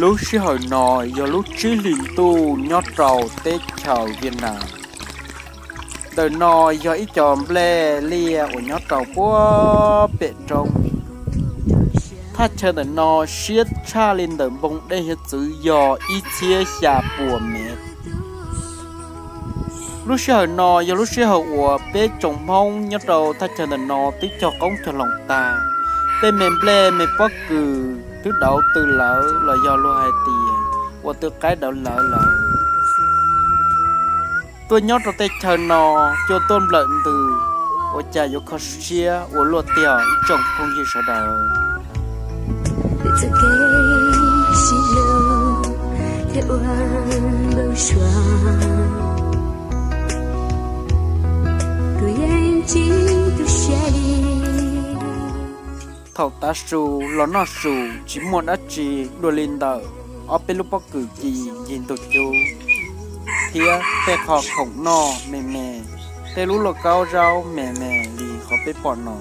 Lub sij hawm no yog lub tsib hlis ntuj nyob rau teb chaws Viaj Nam. Ntawm no yog ib co nplej liaj uas nyob rau puag pem roob. Thaj chaw ntawm no siab tshaj li ntawm npoo dej hiav txwv yog ib txhiab xya puas mev. Lub sij hawm no yog lub sij hawm uas peb tsoom Hmoob nyob rau thaj chaw ntawm no twb cog qoob cog loo tag. Tej me nplej me pob kws twb dauv tw lawm los yog luag hais tias ua tw qaib dauv lawv lawm. Tuaj nyob rau tej chaw no, cua tuaj nplawm ntws, ua cas yuav kho siab ua luaj tiag ib tsoom phooj ywg sawv daws. Thaum tav su los noj su tsis muaj dab tsi dua li ntawm ob peb lub pob kws ci ncig ntug cub thiab tej qho khoom noj me me, tej lub lauj kaub zaub me me li qhov peb pom no.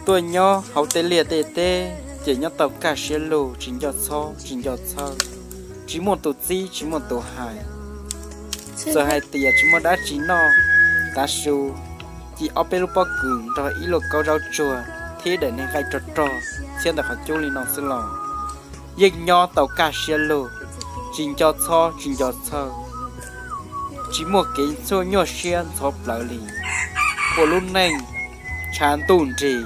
Tuaj nyob hauv tej liaj tej teb ces nyob tau kaj siab lug, tsis nco txhob tsis nco txhawj, tsis muaj tus txib tsis muaj tus hais. Txawm hais tias tsis muaj dab tsi noj, tav su ci ob peb lub pob kws nrog ib lauj kaub zaub tsuag thiab daim niag nqaij rog rog txhiab ntawm qhov cub li no xwb los yeej nyob tau kaj siab lug, tsis nco txhob tsis nco txhawj, tsis muaj kev nyuaj siab ntxhov plawv li, ua lub neej tshav ntuj nrig.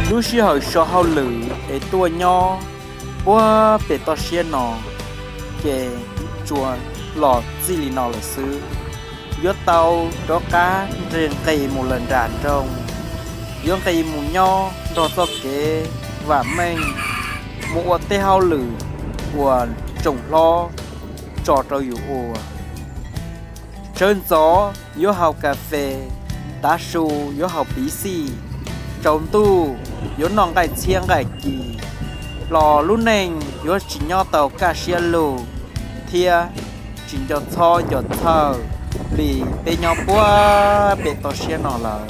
Lub sij hawm so hauj lwm es tuaj nyob puag pem toj siab no, ces tsuas los txij li no lawm xwb. Yuav tau rov qab nqis mus lawm nram nroog, yuav nqis mus nyob nrog txoj kev vam meej, mus ua tej hauj lwm uas tsoom hlob tso rau yus ua. Sawv ntxov yuav haus kas fes, tav su yuav haus piv xij, tsaus ntuj yuav noj nqaij txhiab nqaij ci, los lub neej yuav tsis nyob tau kaj siab lug thiab tsis nco txhob nco txhawj li peb nyob puag pem toj siab no lawm.